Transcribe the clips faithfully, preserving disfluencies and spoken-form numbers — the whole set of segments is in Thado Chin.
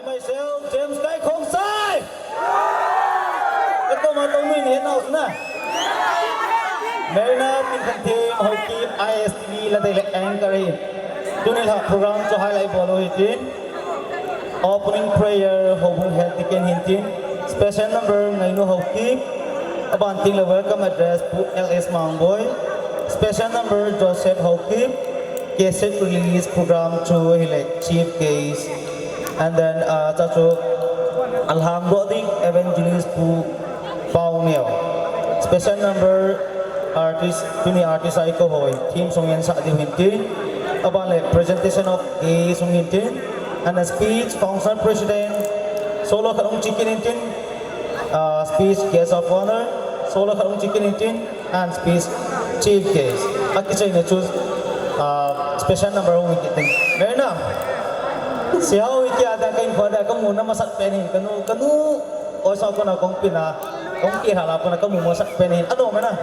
Myself, James Kai Khongsai. Ka koma tong nui ni nau suna. Marina Tinkhanthem Haokip I S T V la dei le anchor hi. Tuni la program chu highlight bol u hitin. Opening prayer Houbung Head Deacon hintin. Special number Ngainu Haokip. Aban teng le welcome address Pu L S Mangboi. Special number Joseph Haokip. Cassette release program chu hile chief guest. And then, uh, chachu alhang doh ding evangelist Pu Pau Neo. Special number artist, tuni artist ai ko hoi, theme song yan sa diu hintin. Aban le presentation of a song hintin. And a speech, council president, solo khat ong chicken hintin. Uh, speech, guest of honor, solo khat ong chicken hintin. And speech, chief guest. Akichai na chu, uh, special number ong hintin. Very now. Siya o iki ada kain koda kamu na masak penin kanu kanu. Osa kona kong pina, kong ki hala kona kamu masak penin. Ano mana?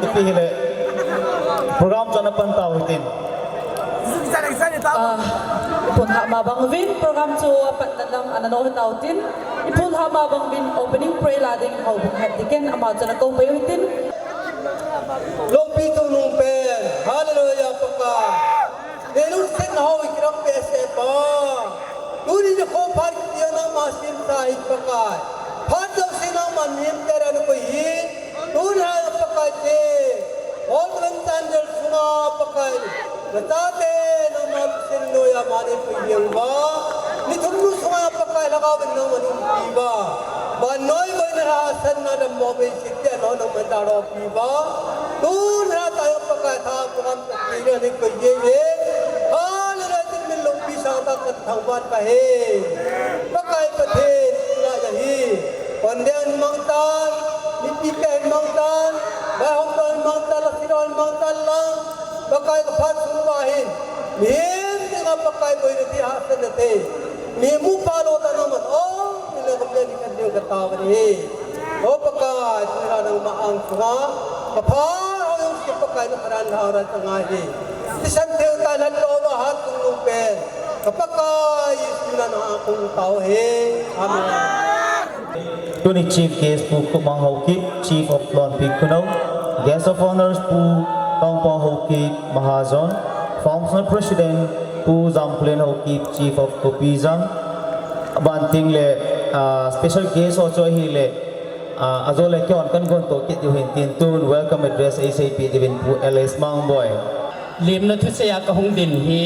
Ipi hile. Program chu ana pan tau hitin. Ah, ipun hama bang vin program chu apat na lam ana no tau tin. Ipun hama bang vin opening prayer la ding Houbung Head Deacon ama chu ana ko pai hitin. Lopi tu nung pen. Hallelujah, Pakai. Nenu sen hau ikiram pe se pa. Tuni ni ko phat ki dia nangma sim sa hi Pakai. Phat jouse nangma nim te ra na ko hi. Tuni ha Pakai te. Ol wen tan del sunga Pakai. Na ta te nangma sin no ya mani pi yeng ba. Ni thum nu sunga Pakai la ka ben nangma nung pi ba. Ba noi ba na ha san na da mo be si te no nangma da ro pi ba. Tuni ha ta ya Pakai tha program Ina ni ko ye ye. Hallelujah, tin min lungpi sa ta kan thang ban ka he. Pakai Pathen, ina ya hi. Kondian mangtan, nipi ka hin mangtan, bai hong don mangtan, la siron mangtan lang. Pakai ka phat sung ba hin. Mihem ni nga Pakai boi na ti ha sa na te. Mihem mu pa lo ta na man. Oh, ni le ko ni kan ni ka ta ba ni. O Pakai, tuni nangma ang sunga, ka pha, o yung si Pakai na karan ha ra tanga hi. Ti san theu ta nan lo ma ha tung lu pen. Ka Pakai, Jesu na na kung tau hi. Amen. Tuni Chief Guest Pu Khupmang Haokip, Chief of Lonpi Khunou. Guest of Honors Pu Tongpong Haokip Mahazon. Functional President Pu Jamkhulen Haokip, Chief of Kopijang. Aban teng le, ah, special guest ho chu ahile, ah, ajo le kihon kan gon to kit diu hin tin tun welcome address ei seipi diuvin Pu L S Mangboi. Limna thusei a ka hung din hi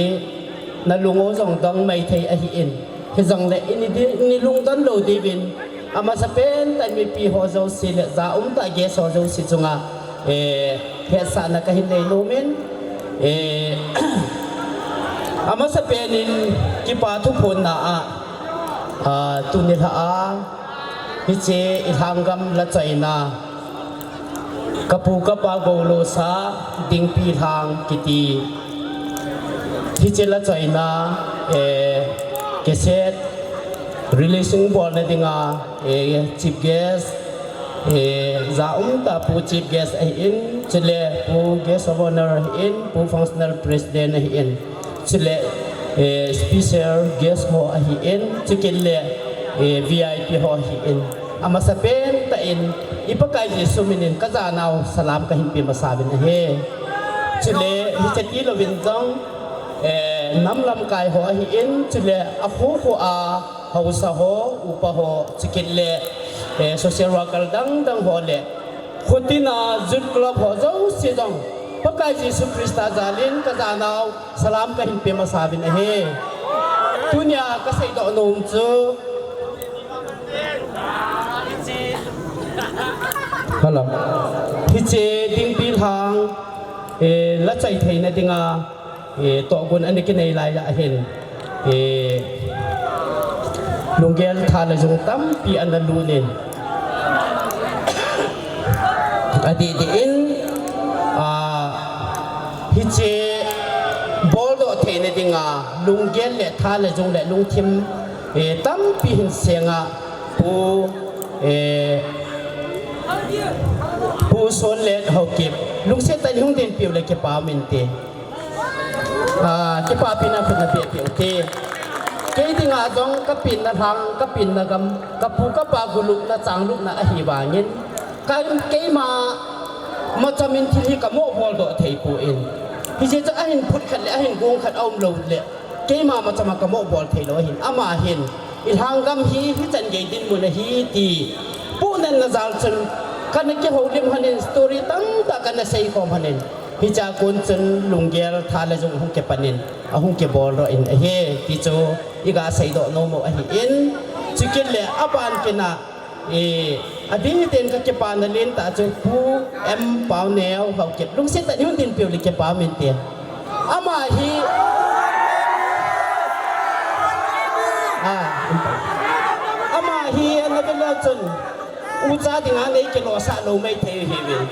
na lung u jong dong mai thei ahi in. Hijong le ini di, ini lungdon lou diuvin. Amasapen tah in mipi ho jouse le ja um tah guest ho jouse chunga, eh, hetsahna kahin nei nom in, eh, amasapen in kipa thuphonna a, ah, tuni lha a, hiche i lhang gam la chaina, Ka pu ka pa goulo sa Dingpi Lhang kiti. Hiche la chaina, eh, cassette releasing bolna dinga, eh, chief guest, eh, ja um tah pu chief guest ahi in, chule pu guest of honor ahi in, pu functional president ahi in. Chule, eh, special guest ho ahi in, chukit le, eh, V I P ho ahi in. Amasapen tah in, i Pakai Jesu min in ka janau salam kahin pe masa uvin ahi. Chule, hiche ti louvin jong, eh, nam lamkai ho ahi in, chule, akhu khu a, haosa ho, upa ho, chukit le, eh, social worker dang dang ho le, Khutina Youth Club ho jouse jong, Pakai Jesu Christa jalin ka janau salam kahin pe masa uvin ahi. Tunia ka seidoh nom chu. Halam. Hiche Dingpi Lhang, eh, la chai theina dinga, eh, tohgon ana kinei lai ahin, eh, lunggel tha le jung tampi ana lut in. Adih dih in, ah, hiche boldoh theina dinga lunggel le tha le jung le lungthim, eh, tampi hin senga pu, eh, Pu Sonlet Haokip lungset tah in hung dinpiu le kipa um inte. Ah, kipapina khut na pehpeh ute. Kei dinga jong ka pinna lhang, ka pinna gam, ka pu ka pa gulupna changlupna ahi vangin, ka, keima macham in thil hi ka mo bol doh thei poi. Hiche chu ahin phut khat le ahin gong khat a um lou le, keima macham a ka mo bol thei lou ahin. Ama hin, i lhang gam hi, hichan gei dinmun ahi ti. Pu Nenna jal chun, kana kihoulim hon in, story tamtah kana seikhom hon in. Hiche a kon chun lunggel tha le jung hung kipan in, ahung kibol doh in ahi, ti chu i ga seidoh nom u ahin. Chukit le aban kit na, eh, ading ten ka kipana lentah chu Pu M Pauneo Haokip. Lungset tah in hung dinpiu le kipa um inte. Ama hi, ah, ama hi ana ve leu chun, ucha dinga nei kilosah lou mai thei hiuvin.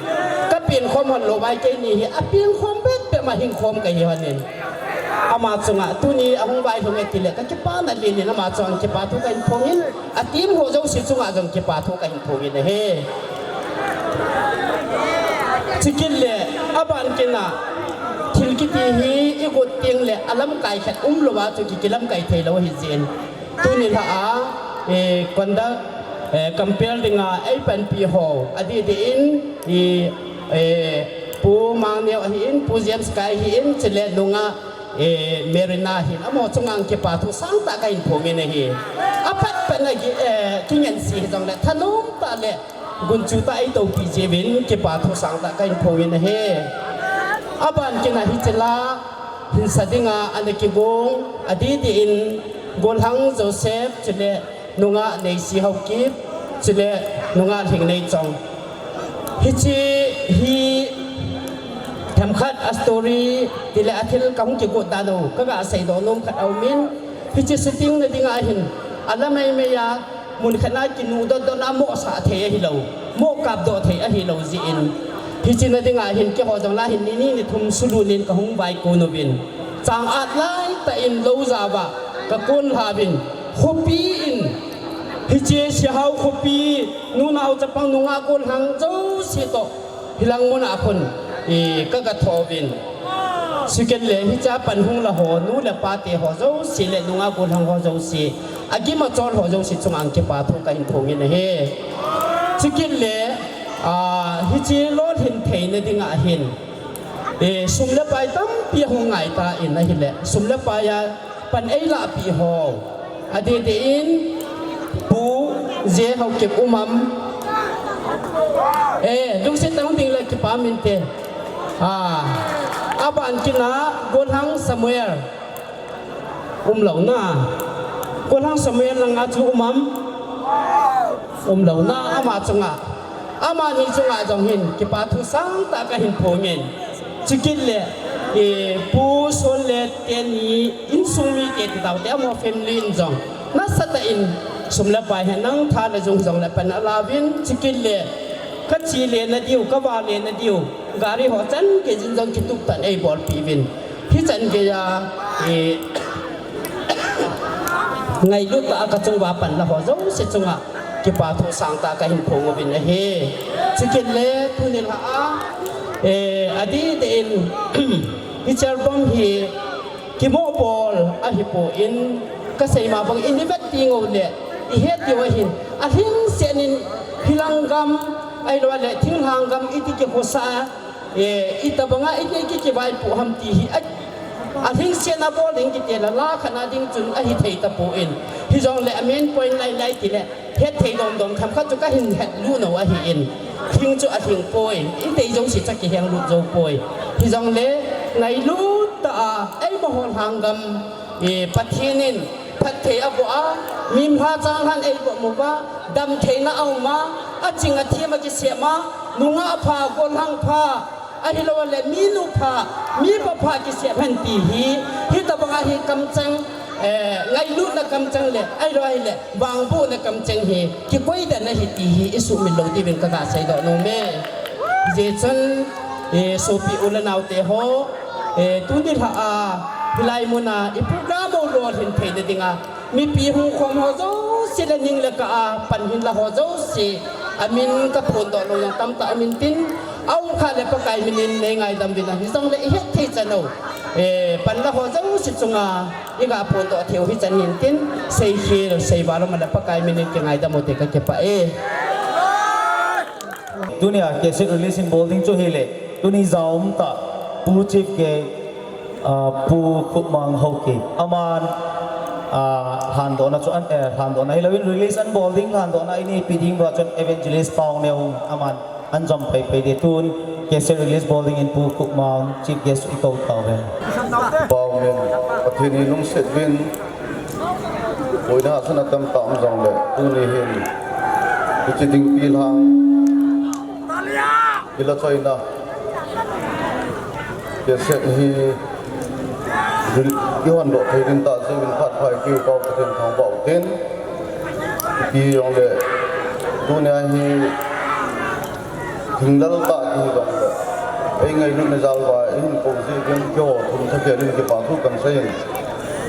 Ka penkhom hon lou vai, keini hi apenkhom bep bep ma hingkhom kahi hon in. Ama chunga tuni ahung vailhung e tile ka kipana len in ama chunga kipa thu kahin phong in, a team ho jouse chunga jong kipa thu kahin phong in ahi. Chukit le aban kit na, thil kiti hi i got teng le alamkai khat um louva chu ki, kilamkai thei lou ahi jeh in. Tuni lha a, eh, conduct, eh, compel dinga ei panpi ho, adeh deh in, i, eh, Pu Mangneo ahin, Pu James Kai ahin, chule nungah, eh, Marina ahin, amaho chunga kipa thu sangtah kahin phong in ahi. Aphat phat na ki, eh, kingense hijongle, thanom tah le gunchu tah a ei toupi jeh uvin kipa thu sangtah kahin phong in ahi. Aban kit na hiche la, hinsa dinga ana kigong, adeh deh in Golhang Joseph, chule nungah Neisi Haokip, chule nungah Lhingneichong. Hiche hi themkhat a story tile a thil kahung kigot dan u, ka ga seidoh nom khat aum in, hiche shooting na dinga hin, ala mai mai a, mun khat na kinu dot dot na mo sah thei ahilou, mo kap doh thei ahilou jeh in. Hiche na dinga hin keiho jong la hin ni ni ni thum sulu nin kahung vaikon uvin. Chang at lai tah in lou jao va, ka kon lha uvin. Khopi in, hiche Sehao khopi, nunao chapang nungah golhang jouse toh. Hilang mun a khun, i, ka ga tho uvin. Chukit le hiche a pan hung la ho, nu le pa te ho jouse le nungah golhang ho jouse, agim achol ho jouse chunga kipa thu kahin phong in ahi. Chukit le, a, hiche lolhin theina dinga hin, e, sum le pai tampi ahung ngai tan ahile, sum le pai a pan ei lahpeh ho. Adeh deh in, Pu J Haokip um am? Eh, lungset tah in hung ding le kipa um inte. Ah, aban kit na, Golhang Samuel. Umlou na. Golhang Samuel langa chu um am? Umlou na, ama chunga. Amani chunga jong hin, kipa thu sangtah kahin phong in. Chukit le, eh, Pu Sonlet teni insung mite ti taute, amaho family in jong nasatah in sum le pai hi nang tha le jung jong le pan ala uvin, chukit le ka che le na diu, ka va le na diu, gari ho chan gei jin jong kitup tah in ei bolpeh uvin. Hichan gei a, eh, ngailut tah a ka chung uva pan la ho jouse chunga kipa thu sangtah kahin phong uvin ahi. Chukit le tuni lha a, eh, adeh deh in, hiche album hi kimoh bol ahipon, ka sei ma bang in i vet teng uleh, i het diu ahin, alhingset in hilang gam, ahilou le thinglhang gam iti kikhosah a, eh, itobang a iti kivaipoh ham ti hi, a, alhingset a bol ding kiti le la khat na ding chun ahithei tapon. Hijongle a main point lai lai tile, hetthei dom dom themkhat chu kahin hetlut nau ahin. Lhing chu alhing poi, itei jouse chu akiheng lut jou poi. Hijongle, ngailut tah a, eimaho lhang gam, eh, Pathen in phatthei aboh a, mim lhachang lhan eiboh uva, damtheina aum a, aching athem akisem a, nungah pha, golhang pha, ahilou le minu pha, mipa pha kisem hen ti hi, hitobang a hi kamcheng, eh, ngailutna kamcheng le, ahilou ahile, vangbohna kamcheng hi, kikoi den ahi ti hi, i sumil lou diuvin ka ga seidoh nom e. Hijeh chun, eh, sopi u le nao te ho, eh, tuni lha a, hilai mun a, i program u lolhin theina dinga, mipi hung khom ho jouse le ning le kah a pan hin la ho jouse, amin ka phondoh lou jong tamtah aum intin, Aum kha le Pakai minin nei ngaidam uvin lang, hijongle ihet thei chan u. Eh, panla ho jouse chunga iga phondoh thei u hichan hin tin, seikhel, seival um le Pakai minin kingaidam u te kakipah e. Tunia cassette release in bol ding chu hile, tuni jaum tah, Pu Chief Guest, ah, Pu Khupmang Haokip. Aman, ah, lhandohna chu an, eh, lhandohna hilouvin release an bol ding, lhandohna eina pe ding uva chun Evangelist Paoneo aman an jom pai pai ding tun, cassette release bol dingin Pu Khupmang Chief Guest i kou tauve. Paomin, Pathen in lungset uvin, boina hahsatna tamtah um jongle, tuni hin, hiche Dingpi Lhang, i la choina, cassette hi, i hondoh thei ding tah jeh uvin phat pha i kiu kau Pathen thangvah u tin, ipi jongle, tunia hi, thinglel tah kihi jongle, ei ngailutna jal uva, i hin kou jeh uvin keiho thum thakhel in kipa thu kan seiyin.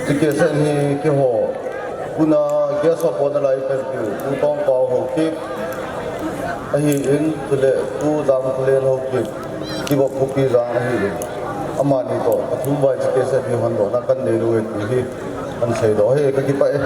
Hiche cassette hi keiho, tuna guest of honour a i panpiu, Pu Tongpao Haokip ahin, chule Pu Jamkhalen Haokip, Chief of Kuki Jang ahin. Amani toh, athum uva hiche cassette hi hondohna kan nei lou e ti hi kan seidoh ahi, kakipah e.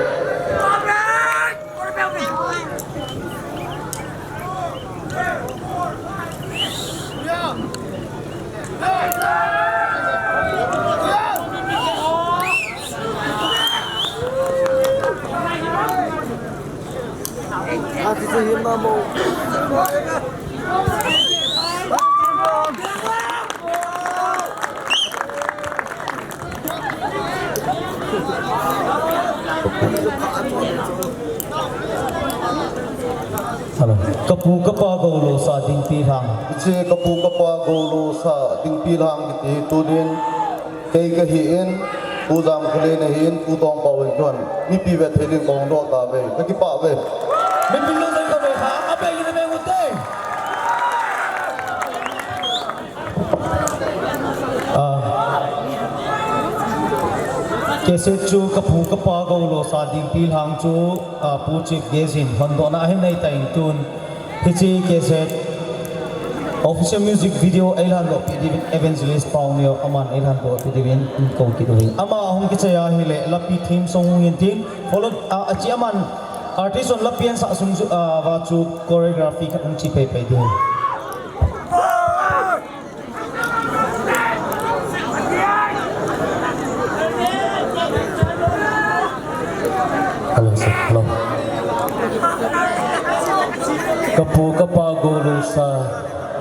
Hello. Kapu kapa goulosa Dingpi Lhang. Hiche kapu kapa goulosa Dingpi Lhang kiti tunin kei kahin, Pu Jamkhalen ahin, Pu Tongpao in chun mipi vet thei ding kahung doh tauve, kakipah uve. Mipi lungset khat uve, khang a beng in a beng u te. Ah, cassette chu kapu kapa goulosa Dingpi Lhang chu, ah, Pu Chief Guest in hondohna ahin nei tan tun. Hiche cassette official music video eilhandoh pi diuvin Evangelist Paoneo aman eilhandoh pi diuvin kou kit uve. Ama ahung kichai ahile lapi theme song hung in tin. Follow, ah, hiche aman artist hon lapi asah sung chu, ah, uva chu choreography khat hung che pai pai diu. Hello, sir. Hello. Kapu kapa goulosa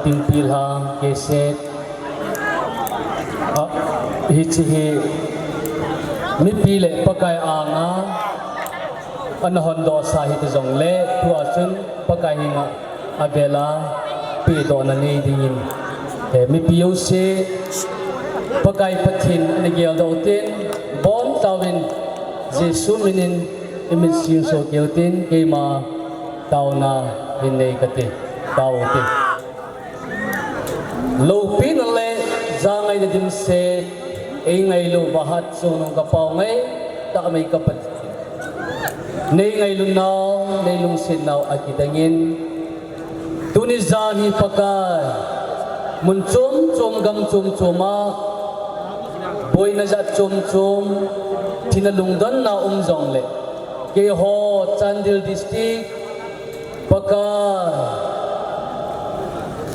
Dingpi Lhang cassette. Ah, hiche hi mipi le Pakai anga ana hondohsa hita jongle, tua chun Pakai henga avela pedohna nei dingin, eh, mipi jouse Pakai Pathen in ana geldoh utin, bon taovin Jesu minin imin singsoh kit utin, keima taona hin nei kate, tao ute. Loupina le jangaina dimset, eingailu uva hatchungnung kapao ngaitah mei ka Pathen. Nei ngailunau, nei lungsetnau akidangin, tuni jan hi Pakai, mun chom chom gam chom chom a, boina jat chom chom, thina lungdonna um jongle, keiho Chandel District, Pakai,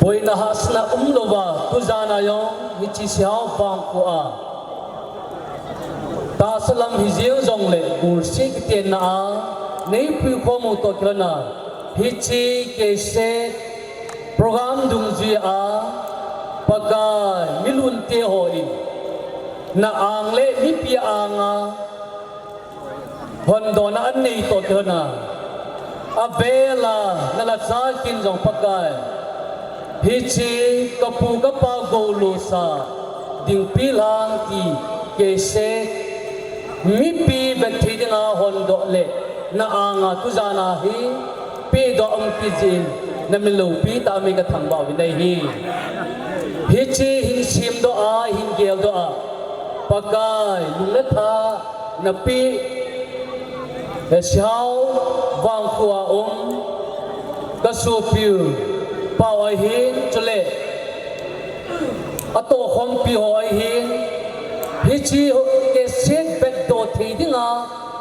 boina hahsatna umlouva, tujana jong hiche Seihao vangkho a tahsa lam hijeng jongle, gulse kitenna a nei puikhom u toh kilhona, hiche cassette program dungjui a, Pakai, milunte hon na ang le mipi anga hondohna anei toh kilhona, avela nalhachal kin jong Pakai, hiche kapu kapa goulosa Dingpi Lhang ti cassette mipi vet thei dinga hondoh le na anga tujana hi pedoh um kit jeh in, namin loupi tah mei kathangvah uvin ahi. Hiche hin semdoh a, hin geldoh a, Pakai, lung le tha napeh, Seihao vangkho a um kasopiu pau ahin, chule atohkhompi ho ahin, hiche cassette vetdoh thei dinga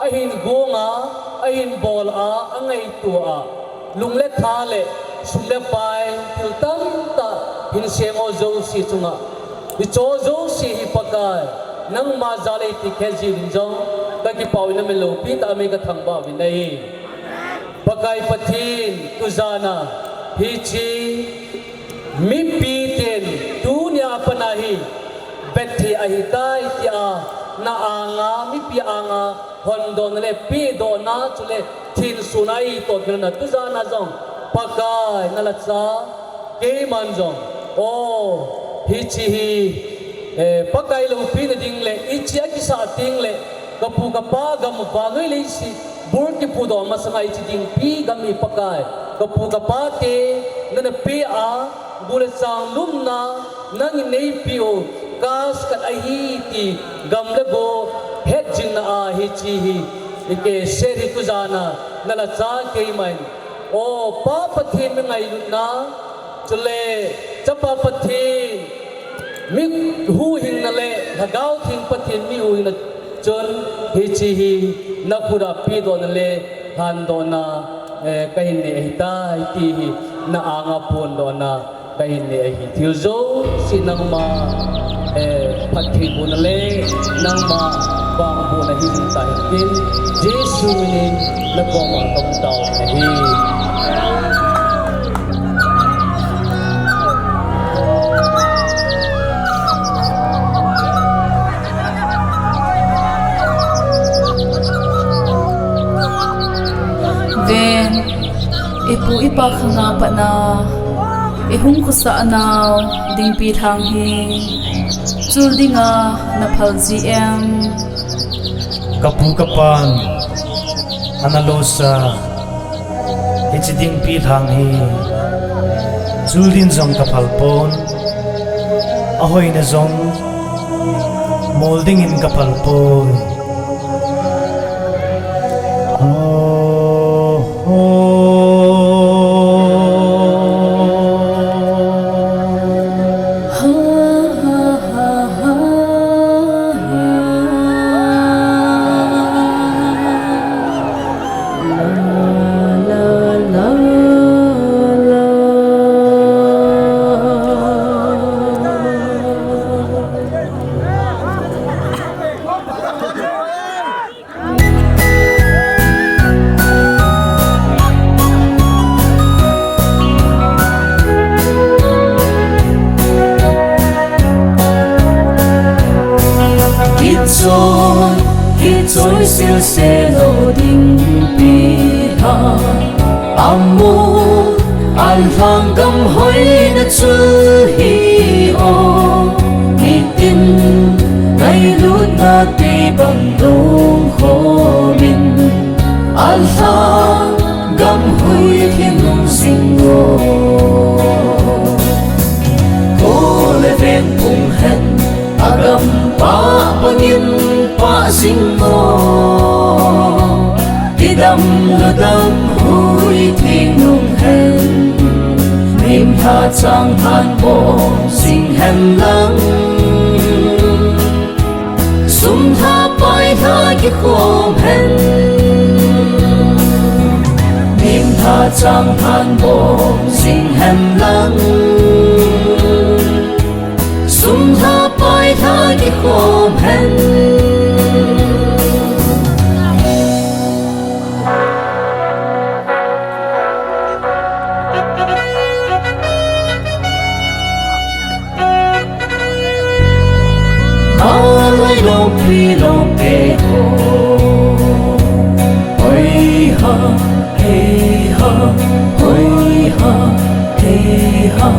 ahin gonga, ahin bola, angaitoa, lung le tha le sum le pai, thil tamtah hinsem ho jouse chunga, hicheho jouse hi Pakai, nangma jal eiti khe jiuvin jong, kakipah uvin, namin loupitah a min kathangvah uvin ahi. Pakai Pathen, tujana hiche mipiten tunia pat a hi vetthei ahitai tia na anga, mipi anga hondohna le pehdohna chule thensona eitoh kilhonna tujana jong Pakai nalacha keiman jong, o, hiche hi, eh, Pakai loupina ding le hiche akisah tengle kapu kapa gam vannoi leiset bul kipudoh masanga hiche dingpi gam hi Pakai, kapu kapate nana pea, gu le chang lumna nangin neipeh u, cassette ahi ti gam le go hetjingna a hiche hi, i cassette hi tujana nalacha keiman, o Pa Pathen mi ngailutna, chule Chapa Pathen mi huhhingna le Lhagao Theng Pathen mi huhhingna chun hiche hi nakhut a pehdohna le lhandohna, eh, kahin nei ahitai ti hi na anga phondohna kahin nei ahi. Thil jouse nangma, eh, phattheibohna le nangma vangbohna hijing tahen tin, Jesu minin nakoma kaum tauvin ahi. Ven, ipu ipa khanga pat a ihung khosah nau dingpi lhang hi chul dinga naphal ji em? Kapu kapan ana losa hiche dingpi lhang hi chul din jong kaphal pon, ahoina jong mol dingin kaphal poi. Kichoi, kichoi silselo dingpi lhang, amun alhang gam hoina chu hi o, nitin ngailutna tei bang dong khomin, alhang gam hui thingnung jing o. Kho le veng pung hen, agam pah bangin pah jing o. Tidam ludam hui thingnung hen, mim lha chang lhan bom jing hen lang. Sum lha pai lha kikhom hen, mim lha chang lhan bom jing hen lang. Sum lha pai lha kikhom hen. Alai lompi lompe ho. Hoi ha, hei ha, hoi ha, hei ha.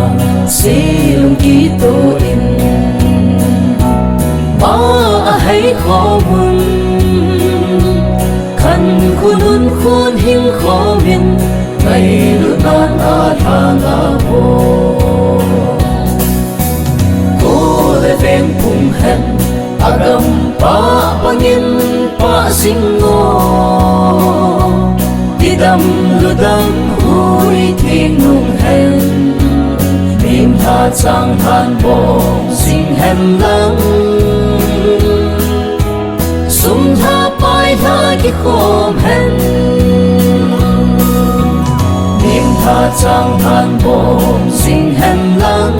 Silung kito in. Ma ahei khomun. Khan khunun khun hing khomin. Ngailut nan a lhang a ho. Kho le veng pung hen, agam pah bangin pah jing o. Tidam ludam hui thingnung hen, mim lha Chang than bom sing hen lang, sum lha pai lha kikhom hen. Lim lha chang than bom sing hen lang,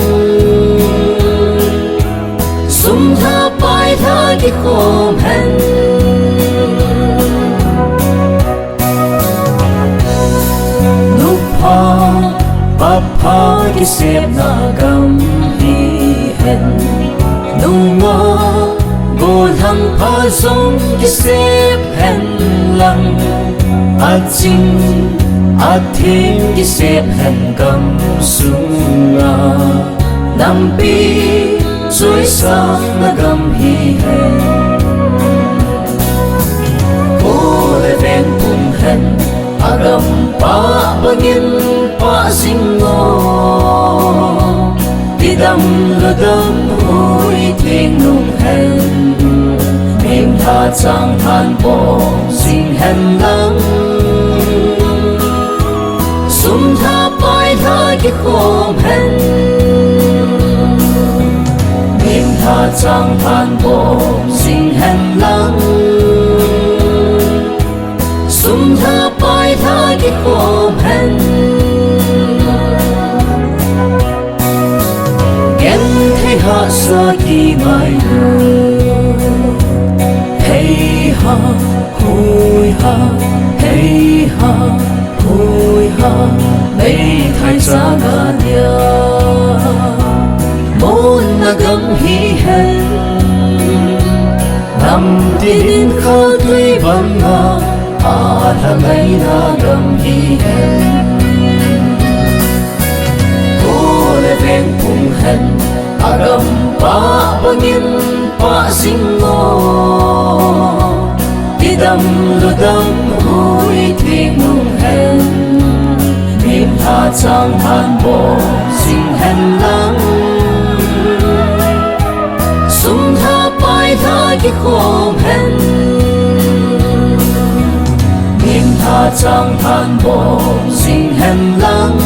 sum lha pai lha kikhom hen. Nupha, papha kisepna gam hi hen. Nunga, golhang pha jong kisep hen lang. Aching, atheng kisep hen gam sunga. Nampi, chuisang na gam hi hen. Ko le veng pum hen, agam pa bangin pa jing o. Tidam ludam hui thing nung hen. Mim lha chang than bom sing hen lang. Sum lha pai lha kikhom hen. Lim lha chang than bom sing hen lang. Sum lha pai lha kikhom hen. Genthei hahsa kingai u. Hei ha, hui ha, hei ha, hui ha, meithai chang a dia. Mun na gam hi hen. Nam tinin kha tui banga, a lha ngaina gam hi hen. Ko le veng pum hen, agam pa bangin pa jing o. Tidam ludam hui thing nung hen. Mim lha chang than bom sing hen lang. Sum lha pai lha kikhom hen. Mim lha chang than bom sing hen lang.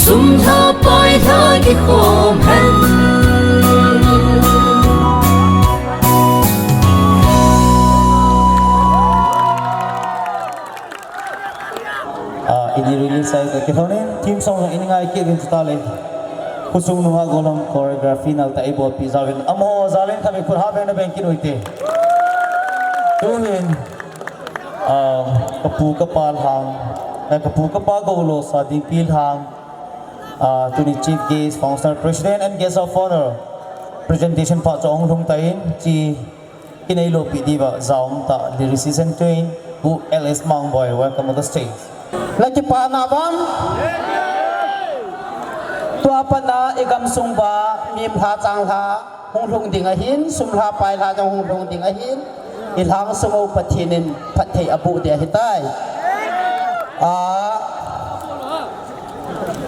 Sum lha pai lha kikhom hen. Ah, ini release ai ka kithonin theme song ini ngai kit in chutale. Khosung nunga golhang choreography nal ta ibolpi jal in. Amaho jal in khatvei khut ha beng na beng kit u hite. Tuhin, ah, kapu kapa lhang, eh, kapu kapa goulo sa dingpi lhang. Ah, tuni Chief Guest, Functional President and Guest of Honor presentation pha chu ahung lhung tan, chi kinei lopi diuva jaum ta lyricist and tune Pu L S Mangboi, welcome on the stage. Na kipana bang. Tua pat na i gamsung uva mim lha chang lha hung lhung ding ahin, sum lha pai lha jong hung lhung ding ahin, i lhang sung u Pathen in phatthei aboh ding ahitai. Ah,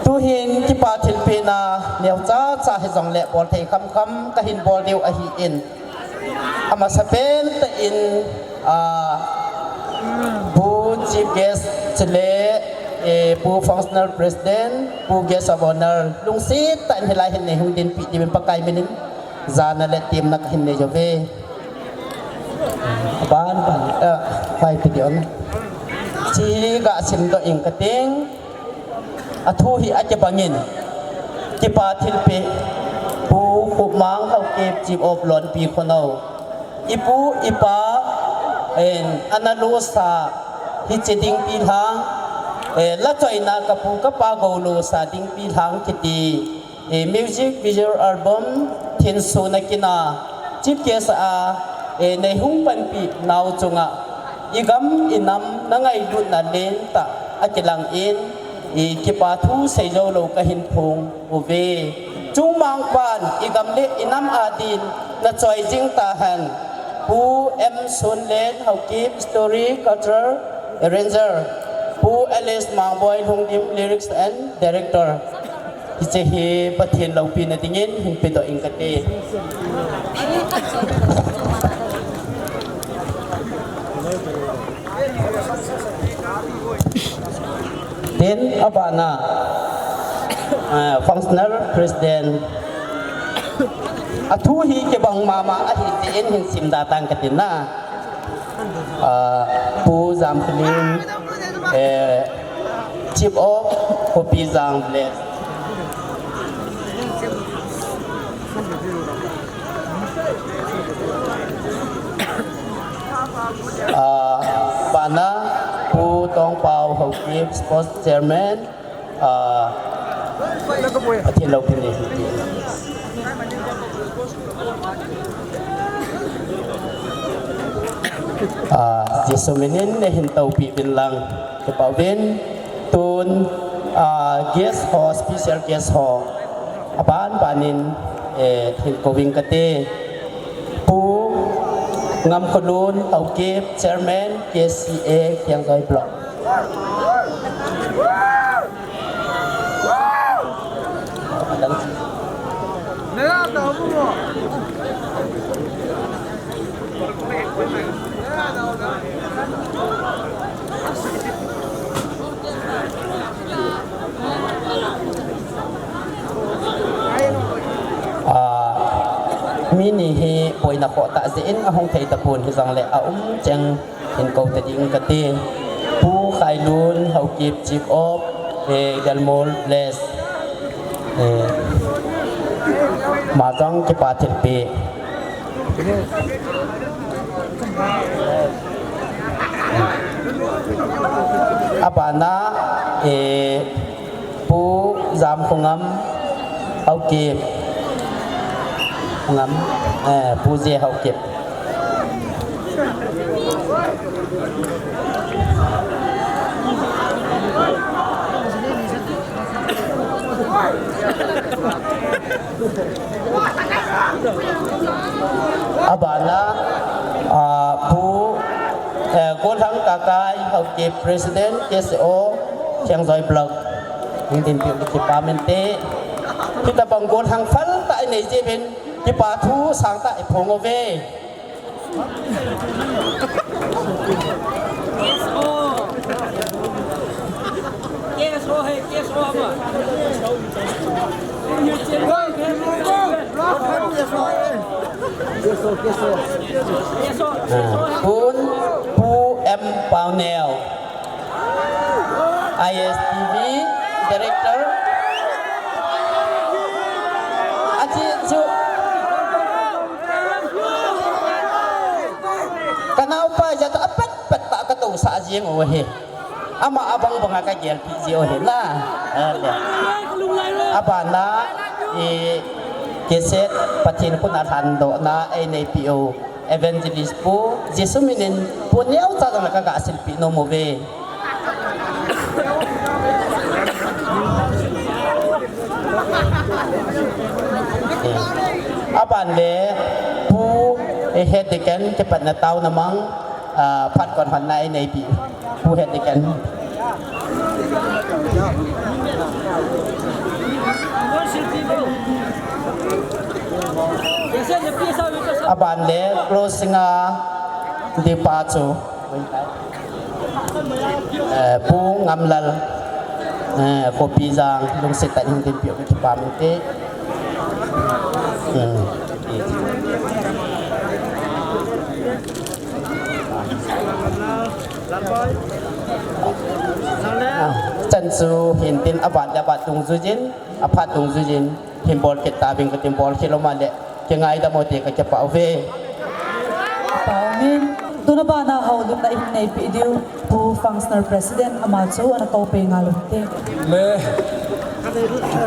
tuhin kipa thilpeh na neocha cha hijongle bol thei khamkham kahin bol diu ahin. Amasapen tah in, ah, Pu Chief Guest chule, eh, Pu Functional President, Pu Guest of Honor, lungset tah in hilai hin nei hung dinpi diuvin Pakai min in jana le temna kahin nei uve. Ban ban, eh, vai pi diu. Chi ga simdoh ing kating. Athu hi akibangin, kipa thilpeh Pu Khupmang Haokip, Chief of Lonpi Khonung, i pu i pa in ana losa hiche dingpi lhang, eh, la choina kapu kapa goulo sa dingpi lhang kiti, eh, music visual album thinsun a kina Chief Guest a, eh, nei hung panpi nau chunga i gam i nam na ngailutna lentah a kilang in, i kipa thu sei jou lou kahin phong uve. Chungmang pan i gam le i nam a din na choi jing tahen. Pu M Sunlen Haokip, Story, Cultural Arranger. Pu L S Mangboi Lhungdim, Lyrics and Director. Hiche hi Pathen loupina dingin hin pedoh ing kate. Tin, abana. Functional President. Athu hi kibang mama ahi jeh in hin simda tang kati na. Ah, Pu Jamkholen, eh, Chief of Khopijang Village. Ah, abana Pu Tongpao Haokip, Sports Chairman. Ah, Pathen loupina hi. Ah, Jesu minin neihin toupi uvin lang, kipah uvin. Tun, ah, guest ho, special guest ho, aban banin, eh, hin kou ing kate. Pu Ngamkholun Haokip, Chairman, K C A, Khengjoi Block. Ah, mi ni hi boina khoh tah jeh in ahung thei tapon, hijongle aum cheng hin kou ta ding kati. Pu Khailun Haokip, Chief of, eh, Galmol Village. Eh, ama jong kipa thilpeh. Abana, eh, Pu Jamkhongam Haokip. Khongam, eh, Pu J Haokip. Abana, ah, Pu, eh, Golhang Kakai Haokip, President, K C O, Khengjoi Block. Hung dinpi u kipa umin te. Hitabang golhang phal tah inei jeh uvin, kipa thu sangtah iphong uve. Ah, Pu, Pu M Pauneo. I S T V Director. Achi chu. Ka naopa jat a pet pet ta ka to sa jing o he. Ama abang bang a ka gel pi ji o he la. Ale. Abana i keset Pathen khut a lhan doh na ei nei pi o. Evangelist Pu, Jesu minin Pu neo cha jong le ka ga silpi nom uve. Aban le Pu, eh, Head Deacon kipatna taona mang, ah, phat kon hon na ei nei pi. Pu Head Deacon. Aban le closing a dipa chu, eh, Pu Ngamlal, eh, Khopijang, lungset tah in hung dinpi u kipa umin te. Hmm. Ah, chan chu hin tin aban le aban dungjuiyin, aphat dungjuiyin, hin bol kit tauving katin, bol kit lou ma le, kingaidam u te ka kipah uve. Pau min, tuna bana houlimna ihin nei pi diu, Pu Functional President ama chu ana kou pei ngal u te. Le,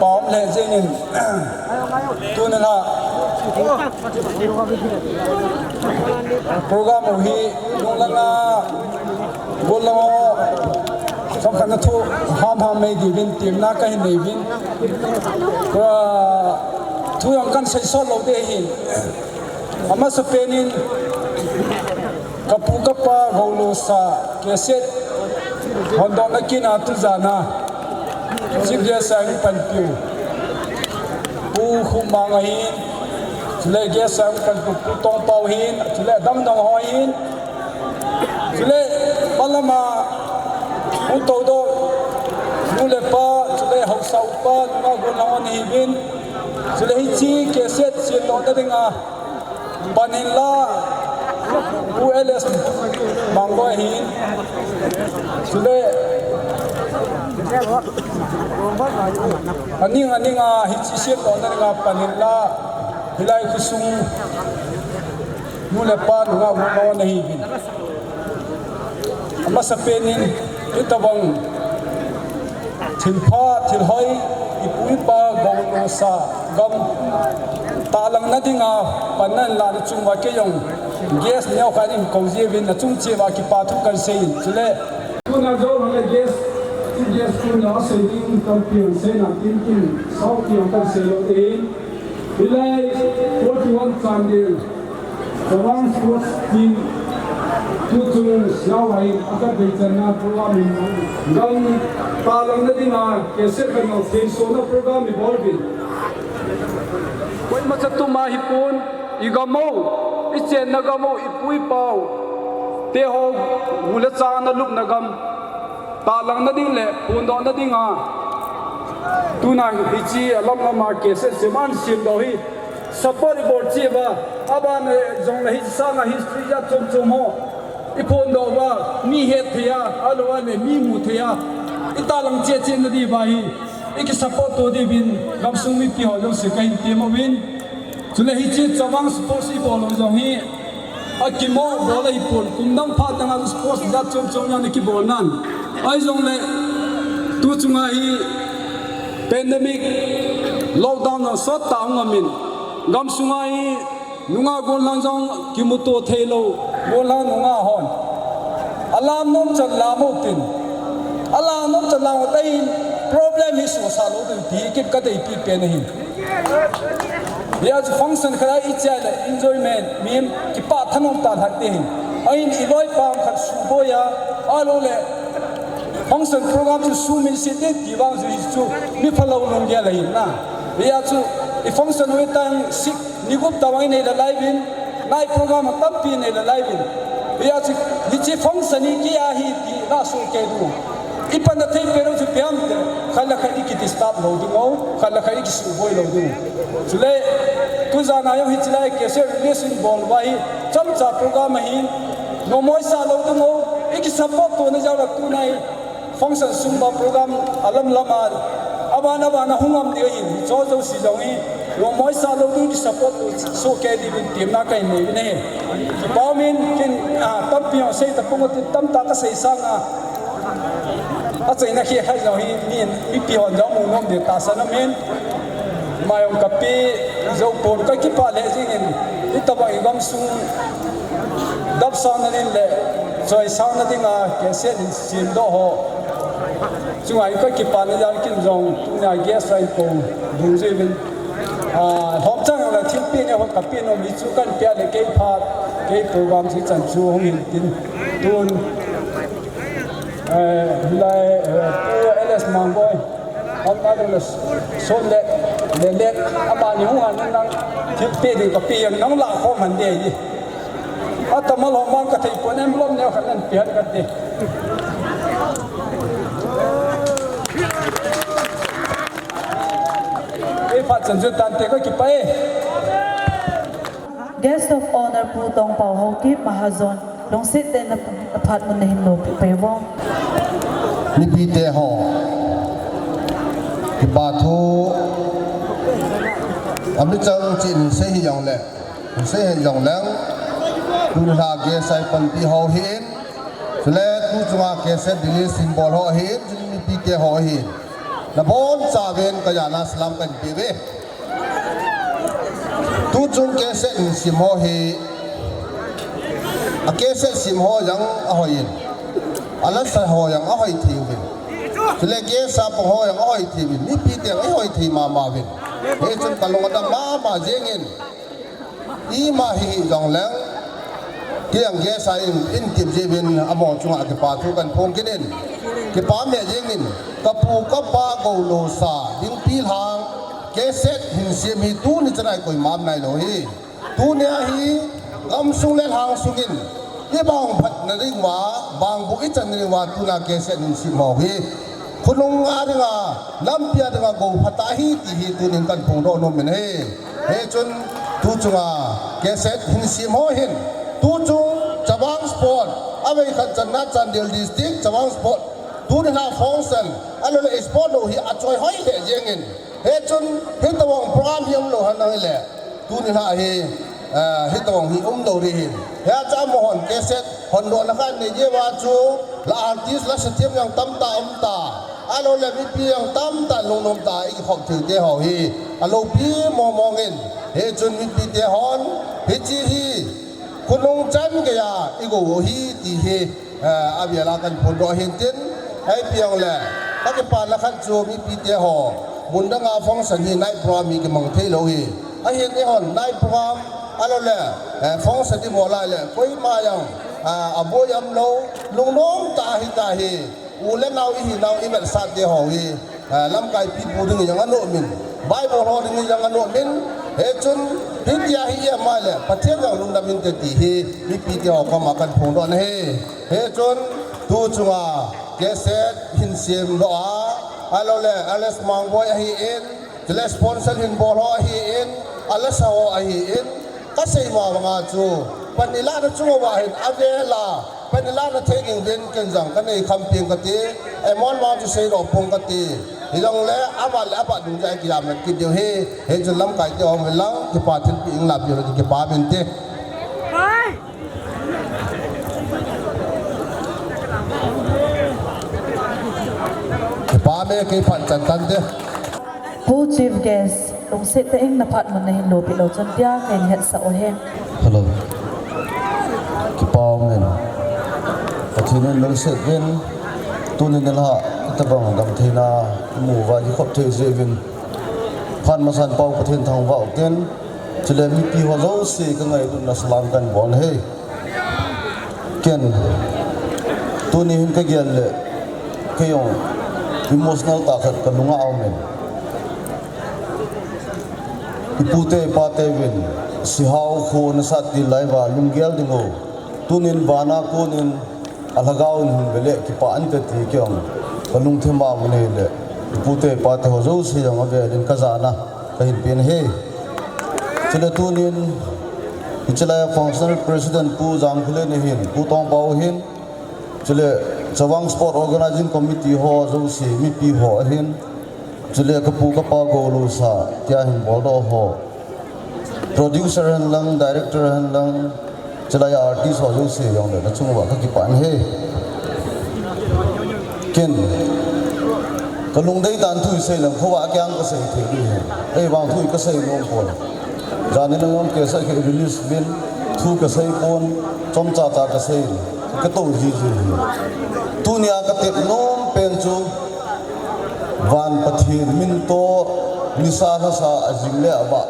pau le jingin, tuna la, program u hi, lunglang a, gollhang ho, samkhat na thu, ham ham mei diuvin, temna kahin nei uvin. Ka, thu jong kan sei sot lou ding ahi. Amasapen in, ka pu ka pa goulo sa, keset, hon dohna kin a tu jan a. Chief guest a hung panpiu Pu Khupmang ahin, chule guest a hung panpiu Pu Tongpao ahin, chule adang dang ho ahin, chule palam a Pu Toudoh, nu le pa, chule Saupa nunga gon lang on hi bin. Chule hiche cassette siam doh na dinga pan in la, Pu L S Mangboi hin. Chule aning aninga hiche siam doh na dinga pan in la, hilai khosung nu le pa nunga gon lang on hi bin. Amasapen in, itobang thilpha, thilhoi, ipu ipa gou losa gam talang na dinga pan na in la na chunga kei jong guest neo khat in kou jiuvin, na chung cheh uva kipa thu kan sei in. Chule tuna jou le guest, guest tuna sei ding tampi sei na tin tin, sau ti kan sei lou te. Hilai forty-one Chandel Chavang Sports Team tuchung siau ahin, akhat vei channa program in gam talang na dinga cassette kan nau thei sona program i bol uvin. Koima cha tuma hi pon, i gam u, i chenna gam u, i pu i pau te ho gu le cha na lupna gam talang na ding le phondoh na dinga tuna hiche alam lama cassette siam an siam doh hi support i bol cheh uva, aban jong le hiche sanga history jat chom chom ho i phondoh uva, mi het thei a, alou a le mi mu thei a, i talang cheh cheh na diuva hi i kisupport to diuvin gamsung mipi ho jouse kahin tem uvin. Chule hiche Chavang Sports i bol u jong hi akimo bol ahi pon, kum dang phat dang a sports jat chom chom jong ana kibol nan. Ahi jongle tu chunga hi pandemic lockdown na sot tah hung aum in, gamsunga hi nunga gon lang jong kimuto thei lou, gon lang nunga hon alam nom chan lam u tin, alam nom chan lam u te hin problem hi suhsa lou ding ti kit ka deipi pen ahi. Hijeh chun function khat a i chai le enjoyment, mi kipah thanom tah lhah ding ahin, i loi pam khat suboi a, ahilou le function program chu sumin sit ding ti vang chu, chu mi phalou lunggel ahi na. Hijeh chun i function u tang sik ni gup tobang i nei le lai uvin, night program tampi nei le lai uvin. Hijeh chun hiche function hi kei a ahi ti la soh kei diu. I panna thei pen u chu ipi ham itile, khat le khat i ki disturb lou ding u, khat le khat i kisuboi lou ding u. Chule, tujan a jong hiche lai cassette release in bol uva hi, chomcha program ahin, nomoi sa lou ding u, i kisupport to na jal a tuna hi, function sung uva program alam lam a, aban aban a hung um ding ahin, hiche jouse jong hi, nomoi sa lou ding u kisupport to soh kei diuvin temna kahin nei uvin ahi. Kipah umin, ken, ah, tampi jong sei tapong utin, tamtah kasei sanga, achaina khi khat jong hi, mi, mipi hon jong mu nom ding tahsan umin. Ama jong kapi jou pon, kakipah lheh jengin, hitobang i gamsung dap sauna ding le choi sauna dinga cassette in siam doh ho chunga hi kakipana jal ken jong tunia guest a kou dungjuiyin, ah, lhomchang le thilpeh nei ho kapeh nom hi chu kan peh le kei phat, kei program hichan chu hung hin tin tun, eh, hilai, eh, Pu L S Mangboi, Amna dong le son le, le, le, amani hung a nang thilpeh ding kapeh a nang lah khom hande hi. Atama lou mang kathei pon, envelope neo khat nan peh kate. Ei phat chan chu tante, kakipah e. Guest of Honor Pu Tongpao Haokip Mahajon, lungset tah in na, na phat mun nahin lopi peh uvin. Mipite ho, kipa thu, amichang chin sei hijongle, sei hijongleng, tun la guest a panpi ho hin, chule tu chunga cassette release in bol ho hin, chule mipite ho hin, nabonchauvin kajana salam kahin peuve. Tuchung cassette in sim ho hi, a cassette sim ho jong ahoi in, a lasa ho jong ahoi thei uvin, chule guest a pang ho jong ahoi thei uvin, mipite jong ahoi thei mama uvin. Hichun kalung adam mama jengin, ima hijongleng, kei jong guest a in, in tip jiuvin amaho chunga kipa thu kahin phong kit in, kipa meh jengin, kapu kapa goulosa Dingpi Lhang cassette hin sim hi tuni chan a koima um nailou hi. Tunia hi gamsung le lhang sungin i bang phatna dinguva, bang bu i channa dinguva tuna cassette hin sim ho hi. khonung a dinga, lampi a dinga go phatah ahi ti hi tunin kahin phongdoh nom in ahi. Hichun tuchunga KSET hin sem ho hin, tuchung Chavang Sport, avei khat channa Chandel District Chavang Sport, tuni a function, ahilou le sport lou hi achoi hoi lheh jengin. Hichun hitobang program hi umlou henlang hile, tuni a hi, eh, hitobang hi umlou ding ahi. Hiche a amahon KSET hondohna khat nei jeh uva chu, la artist, la sathem jong tamtah umtah, ahilou le mipi jong tamtah lungnom tah a ikikhop thei te ho hi aloupi mong mong in. Hichun mipite hon hiche hi khonung chan geiya igo u ahi ti hi, eh, avel a kahin phondoh ahin tin, ipi jongle, kakipana khat chu mipite ho, mun danga function hi night program hi kimang thei lou ahi. Ahin eihon night program, ahilou le, eh, function ibol lai le, koima jong, ah, aboi umlou, lungnom tah a hita hi, u le nao ihinau, imetsah te ho hi, ah, lamkai pipu ding jong anom in, Bible ho ding jong anom in, hichun, hitia hi ima le, Pathen jong lungdam inte ti hi, mipite ho koma kahin phongdoh na ahi. Hichun, tuchunga, KSET hin semdoh a, ahilou le, Alex Mangboi ahin, chule sponsor hin bol ho ahin, alasa ho ahin, kasei ma banga chu, pan ilahna chung uva hin avel a, pan ilahna thei ging uvin ken jong kanei kham peng kate, amount vang chu seidoh pong kate, hijongle, aval le apat dungjui a kijam vet kit diu ahi, hichun lamkai te ho um hen lang, kipa thilpeh in lah peh un, kipa uvin te. Kipa ume, kei phat chan tante. Pu Chief Guest, lungset tah in na phat mun nahin lopi lou chun tia kahin hetsah u ahi. Hello. Kipa umin. Pathen in lungset uvin. Tuni nilhah, hitobang damtheina imu uva, ikhop thei jeh uvin. Phat masan Pau Pathen thangvah u hitin. Chule mipi ho jouse kangailutna salam kahin bol ahi. Ken, tuni hin kagel le, kei jong emotional tah khat kalunga aumin. Ipute ipateuvin, Sihao kho nasat til lai uva lunggel diu. Tunin vana konin, alhagao in hung ve le kipah inte ti kei jong kalungthim a um ahile, ipute ipate ho jouse jong avelin kajana kahin pen ahi. Chule tunin, hiche lai a Functional President Pu Jangkholen ahin, Pu Tongpao ahin, chule Chavang Sport Organizing Committee ho jouse, mipi ho ahin, chule kapu kapa goulusa, tia hin boldoh ho. Producer hen lang, director hen lang, chulai artist ho jouse jong le nachung uva kakipah in ahi. Ken, kalungdei tah in thu isei leng, khovah a kei a kasei thei ding ahi. Ahivang thu kasei nom pon. Jan in jong kasei, ka release uvin, thu kasei pon, chomcha tah kasei in, katou jiji ahi. Tunia katep nom pen chu, Van Pathen min toh, nisa lhasa ajing le avah.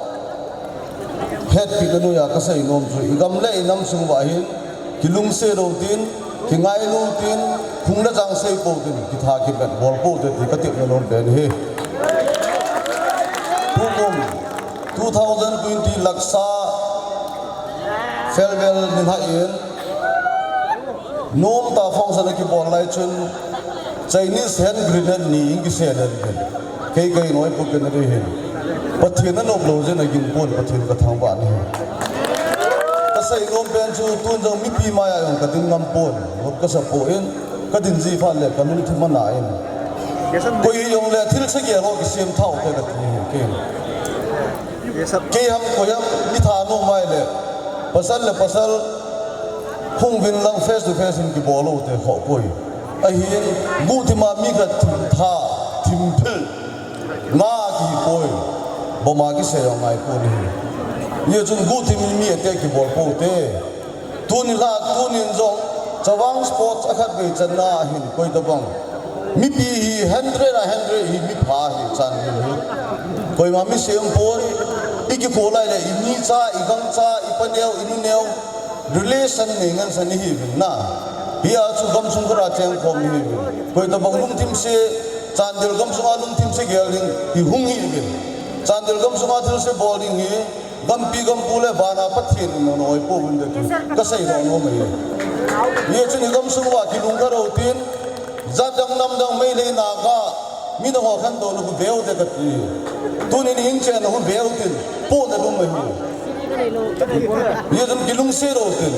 Hetpina noiya kasei nom chu, igam le inam sung uva hin, kilungset lou tin, kingailu tin, phung le chang sei pou tin, kitha kivet bol pou te ti katepna nom pen ahi. Tukum, two thousand twenty Laksa Farewell nilhah in, nomtah function akibol lai chun, Chinese hand grenade ni in kisel in, kei kahin oi put kit na ding ahin. Pathen in anop lou jeh in aging pon, Pathen kathangvah in ahi. Kasei nom pen chu, tun jong mipi maiya jong kading ngam pon, nop kasa poi, kading ji phat le kalungthim ana in. Koi hijongle thilse gel ho kisem tau te kati ahi kei. Kei ham, koi ham, mi thanom ahile, pasal le pasal, hung uvin lang face to face in kibol u te khoh poi. Ahin, guhthim a mi khat thim tha, thim phil, na kihi poi, bom a kisei jong ngai pon ahi. Hijeh chun guhthim in mi attack kibol pou te. Tuni la, tunin jong, Chavang Sports a khatvei channa hin koi tabang. Mipi hi hundred a hundred hi mipha hi chan hi hi. Koima mi sem pon, ikikho lai le, ini cha, igang cha, ipa neo, inu neo, relation nei ngen sa ni hi vin na. Hia chu gamsung khat a cheng khom hi vin. Koi tabang lungthim se, Chandel gamsung a lungthim se gel ding, hi hung hi vin. Chandel gamsung a thil se bol ding hi, Gampi gampu le vana Pathen in nang oi pou vin te ti. Kasei nom ahi. Hijeh chun igamsung uva kilungkhat u tin, Jat dang nam dang Meitei Naga, mi nangho khantouna khu veu te kati. Tunin hing chenna khu veu tin, pohna lum ahi. Hijeh chun kilungset u tin.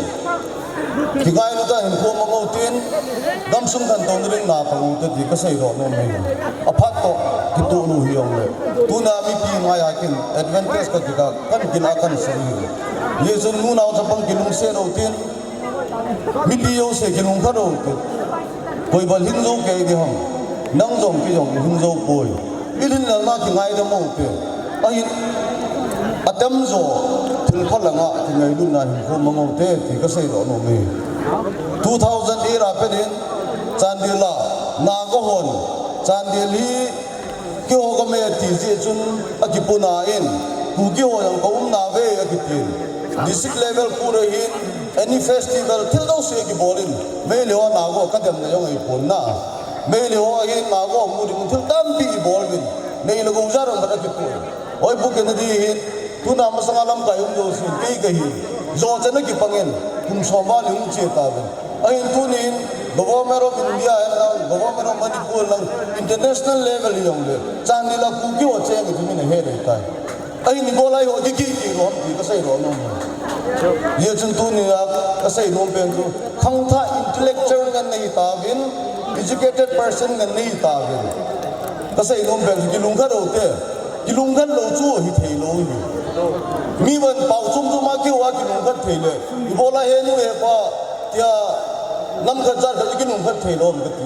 Kingailu tah in hinkho mang u tin. Gamsung khantouna ding na pang u te ti kasei doh nom e. Aphat toh, kitoh lou hijongle. Tuna mipi ngai a kin, advantage kati kha, kan kin a kan sei. Hijeh chun nunao chapang kilungset u tin. Mipi jouse kilungkhat u te. Koi bang lhing jou kei ding ham. Nang jong kei jong lhing jou poi. I lhinlelna kingaidam u te. Ahin atam jo thil phalanga kingailutna hinkho mang u te ti kasei doh nom e. Two thousand eight a pat in Chandel a Naga hon Chandel hi Keiho gamkai ti jeh chun akipuna in, Kuki ho jong ka umna ve akitin. District level khu ahin, any festival, thil jouse akibol in, Meitei ho Naga ho kademna jong ahipon na. Meitei ho ahin Naga ho mu ding thil tampi ibol uvin, Meitei le Gojat jong akipun. Oi, Pu Kennedy hin, tuna masanga lamkai um jousen, kei kahi. Jo chan a kipangin, kum som val hung che tauvin. Ahin tunin, Government of India hen lang, Government of Manipur lang, international level hijongle, Chandel a Kuki ho cheng uvin ahe ding tai. Ahin ibola eiho kiki kilou ham ti kasei doh nom e. Hijeh chun tunia kasei nom pen chu, khangthah intellectual ngen nahi tauvin, educated person ngen nahi tauvin. Kasei nom pen chu kilungkhat u te. Kilungkhat lou chu hithei lou hi. Mi van pao chom chom a keiho a kilungkhat thei le. Ibola henu hepa tia nam khat jat khat kilungkhat thei lou kati.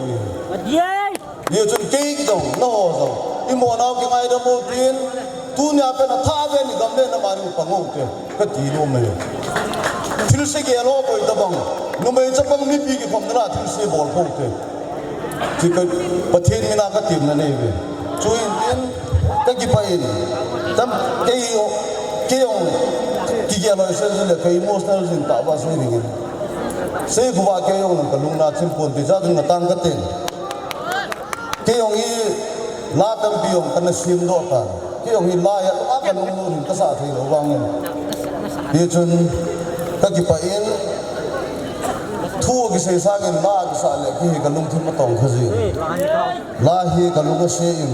Hijeh chun kei jong, nangho jong, imo nau kingaidam u tin, tunia pat a thah ven in gam le nam a ding pang u te. Kati nom e. Thilse gel ho boi tabang. Numei chapang mipi kikhopna a thilse bol pou te. Ti ka Pathen mina katemna nei ve. Chuin tin kakipah in. Tam kei o, kei jong kigel loi se le ka emotional jing tah ba sei ding in. Sei khu ba kei jong nang kalung na thim pon ti jat ding na tang katin. Kei jong hi la tampi jong kana sem doh tan. Kei jong hi la hi a kalunglut in kasah thei lou vangin. Hichun kakipah in thu kisei sangin la kisah le kei hi kalungthim atong kha jin. La hi kalung ase in.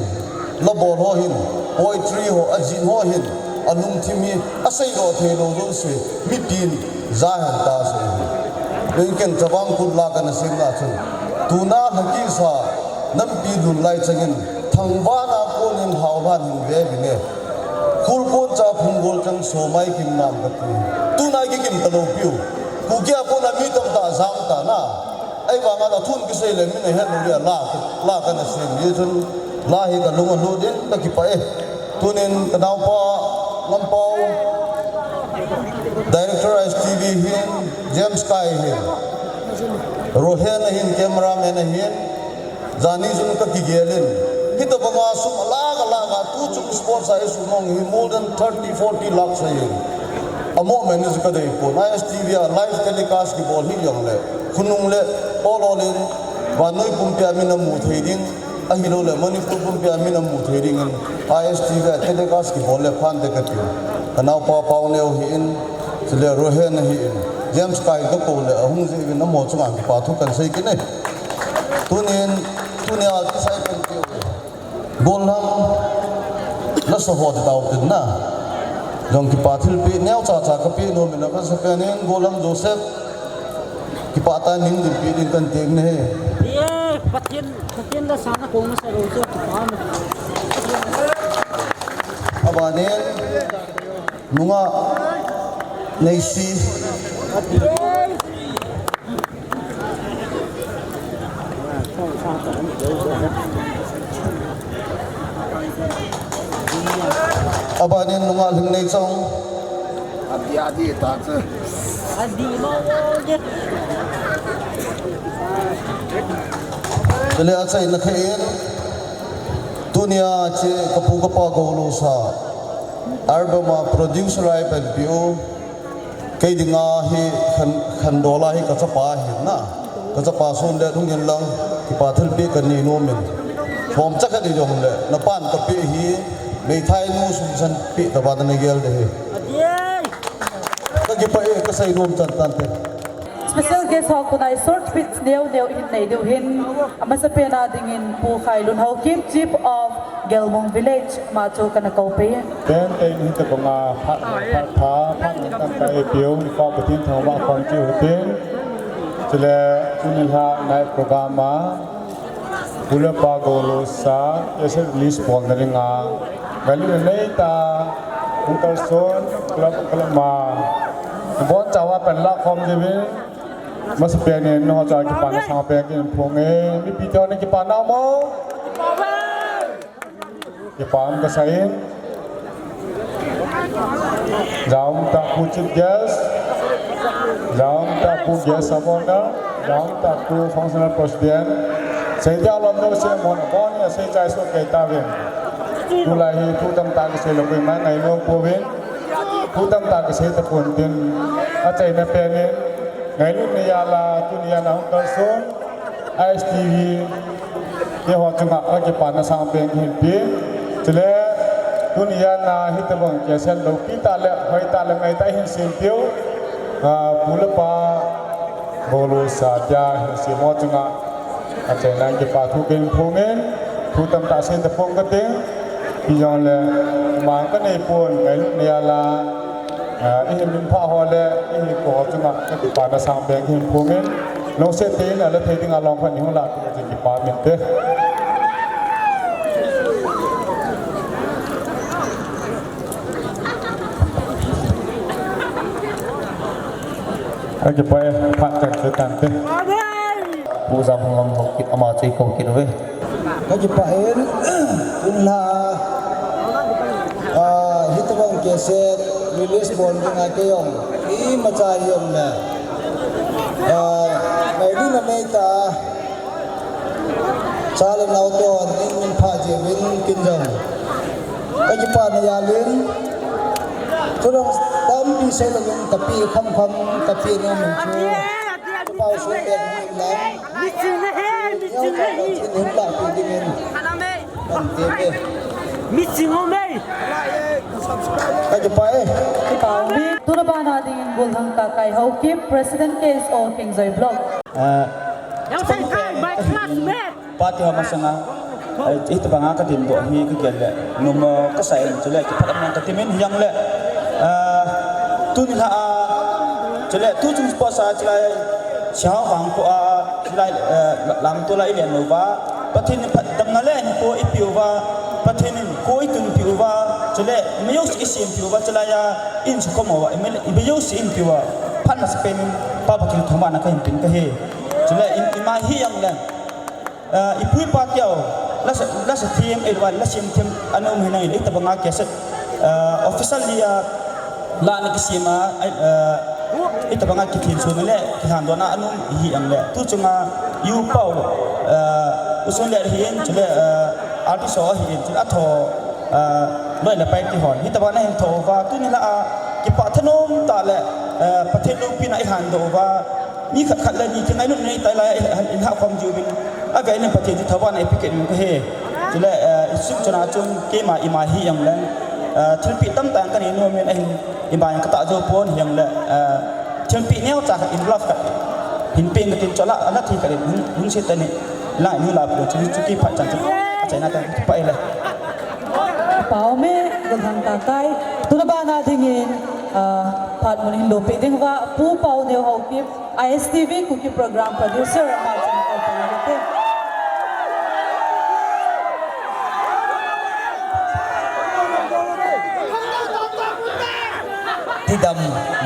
La bol ho hin, poetry ho, ajin ho hin, alungthim hi asei doh thei lou jouse, mipin ja hen ta sei hi. Ken chavang kut la kana sem na chun. Tuna lhakisa, nampi dun lai changin, thangvahna konin haolhan hin ve vine. Khulkon cha phunggol chang somai kim nam kati. Tuna kikim talou piu. Kuki a kona mi tamtah jang ta na. Ahivanga athun kisei le min ahet lou dia la, la kana sem. Hichun la hi kalung alut in kakipah e. Tunin kanaopa Ngampao, Director I S T V hin, James Kai hin, Rohen ahin, cameraman ahin, jani chun kakigel in. Hitabanga sum alak alak a, tuchung sports a isum hong hi more than thirty, forty lakhs ahin. Amo manage kadei pon. I S T V a live telecast kibol hi jongle. Khonung le ol ol in vannoi pumpia min amu thei ding. Ahilouleh Manipur pumpia min amu thei dingin I S T V a telecast kibol le phante kati. Kanaopa Paoneo hi in, chule Rohen hi in. James Kai kakou le ahung jeh uvin amaho chunga kipa thu kahin sei kit e. Tunin, tunia kisai pen keu. Gollhang nasa ho ti tao tin na. Jong kipa thilpeh neocha cha kapeh nom in, nasa pen in Gollhang Joseph. Kipah tah in ning dinpi ding kahin ti ahi. Ye, Pathen, Pathen la sana kong sa ro chu kipah na. Abanin, nungah Neisi. Abanin nungah Lhingneijong. Adi, adi, ta chu. Adi, ma, wo, je. Chule achaina khat in, tunia che kapu kapa golu sa, album a producer a ipanpi u, kei dinga hi khan, khandola hi kachapa ahin na. Kachapa sun le dungin lang, kipa thilpeh kanei nom in. Bom chakhat ijongle, napan kapeh hi, meithai nu sum san peh taba nagel ding ahi. Kakipah e, kasei nom chan tante. Special guest ho kona short speech neo neo hin nei diu hin, amasa pen a dingin Pu Khailun Haokip, Chief of Gelmung Village, ama chu kana kou pei. Pen pen hin tabanga phat phat phat phat tam ta e piu ni pa Pathen thangvah khom chiu tin. Chule tuni lha night program a Pu le Pa Golo sa, cassette release bol na dinga. Ngailutna nei ta, Uncle Son, club, club ma. Bon chawa pen la khom diu hin. Masa pen in, nangho cha kipana sang pen kin phong e. Mipi te hon kipana mo. Kipa um kasa in. Jao um tah Pu Chief Guest. Jao um tah Pu Guest of Honor. Jao um tah Pu Functional President. Seidia lom douse mon, abon in asei chai soh kei tauvin. Tulai hi thu tamtah kisei lou kei mai ngai lou pouvin. Thu tamtah kisei tapon tin. Achaina pen in. Ngailutna jal a, tuni a na hung kalson. I S T V, keiho chunga kakipana sang pen kahin pe. Chule, tuni a na hitobang cassette loupi tah le, hoi tah le, ngai tah hin sem piu. Ah, pu le pa, bolu sa tia hin sem ho chunga. Achaina kipa thu kahin phong in, thu tamtah sei tapon kating. Ipi jongle, mang kanei pon, ngailutna jal a. Ah, ihin minpha ho le, ihin ko ho chunga, kakipana sang pen kahin phong in. Lungset tah in, ala thei dinga lom khat ni hung lah, tu chu kipa min te. Kakipah e, phat chan chu tan te. Pu Jamhung Haokip ama chu ikou kit uve. Kakipah in, tun la, ah, hitobang cassette release bol dinga kei jong, imacha jong le, ah, ngailutna nei ta, cha le nao te hon, in minpha jeh uvin kin jong. Kakipana jal in, thudang tampi sei lou in, tapi kham kham, tapi nom in chu. Pau su te ni lang. Mi ching le he, mi ching le he. Chin hin lah pi ding in. Kan te ke. Mi ching o mei. Kakipah e. Kipa um e. Tuna bana dingin Bulhang Kakai Haokip, President K S O Kengzoi Block. Ah, Yang sai kai, my classmate. Party ho masanga. Ai, hitobanga kadindoh hi kagel le, nom kasa in, chule kipah lam katim in hijongle, ah, tuni lha a, chule tuchung sports a, chule Siaho vangkho a, chule, eh, lamtol a ilen uva, Pathen in phatdamna le hinkho eipeh uva, Pathen in kho eitunpeh uva, chule mi jouse eisempi uva, chule a, insung khom uva, mi, mi jouse eipe uva, phat masapen in Pa Pathen thangvahna kahin pen kahi. Chule in, ima hi jongle, Ah, ipu ipa teu, lasa, lasa them, eh, lasa them, ana um hinai, eh, tabanga cassette, ah, official lia, la na kisima, eh, eh, tabanga kithin suna le, kihan dona ana um hi jongle. Tu chunga, U Pau, ah, usun le hin, chule, ah, artist ho hin, chule atho, ah, loi le pai kihon. Hitabana hin tho uva, tuni la a, kipah thanom tah le, ah, Pathen loupina eihan doh uva, mi khat khat le ni kingailutna nei tai lai, eh, in ha khom jiu bin. Ave ni Pathen chu thangvahna eipeh kit in kahi. Chule, eh, isuk chana chun keima ima hi jongle, eh, thilpeh tamtah kanei nom in ahin ima jong katah jou pon hi jongle, eh, thilpeh neocha khat in love khat hin pen katin chule, ala thei khat in hun, hun se tani. Lai nu la pon chu chu kipah chan chu. Achaina tah pa ele. Pau me, Gulhang Kakai. Tuna bana dingin, ah, phat mun hin lopi ding uva, Pu Pauneo Haokip, I S T V Kuki Program Producer, ama chun ko pa nge te. Tidam,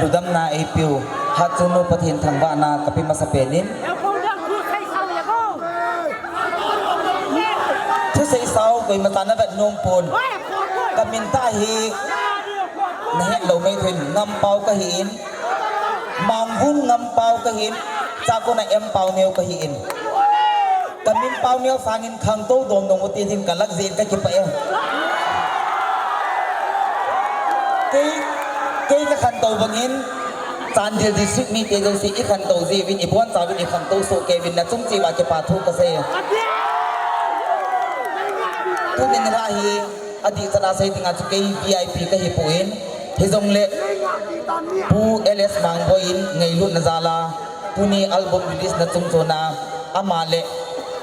ludamna eipeu, Hatchungnung Pathen thangvahna kape masapen in. Thusei sao koima tah navet nom pon. Kamin tah hi nahet lou mai thei, Ngampao kahin. Mangvun Ngampao kahin, chakona M Pauneo kahin. Kamin Pauneo sangin khangtou dom dom u tin kalak jin kakipah e. Kei, kei kakhantou bangin, Chandel District mite jouse ikhantou jiuvin, ibonchauvin ikhangtou soh kei uvin nachung cheh uva kipa thu kasei. Tunin la hi, adih tah a sei dinga chu kei V I P kahipon, hijongle Pu L S Mangboi in ngailutna jal a, Tuni album release na chungchon a, ama le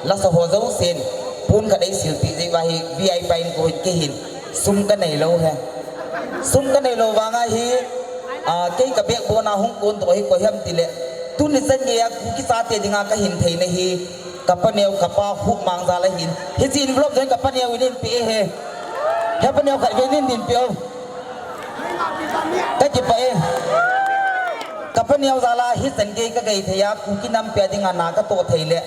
lasa ho jousen pon khat eisilpeh jeh uva hi V I P in ko hin kei hin sum kanei lou he. Sum kanei lou vanga hi, ah, kei ka backbone a hung kondoh hi koi ham tile, tuni chan geiya Kuki chate dinga kahin theina hi, kapa neo kapa Khupmang jal ahin. Hiche envelope jong kapa neo in eipeh e he. Kapa neo khat vei in eipeh o. Kakipah e. Kapa neo jal a hichan gei kagei thei a, Kuki nampi a dinga na katoh thei le,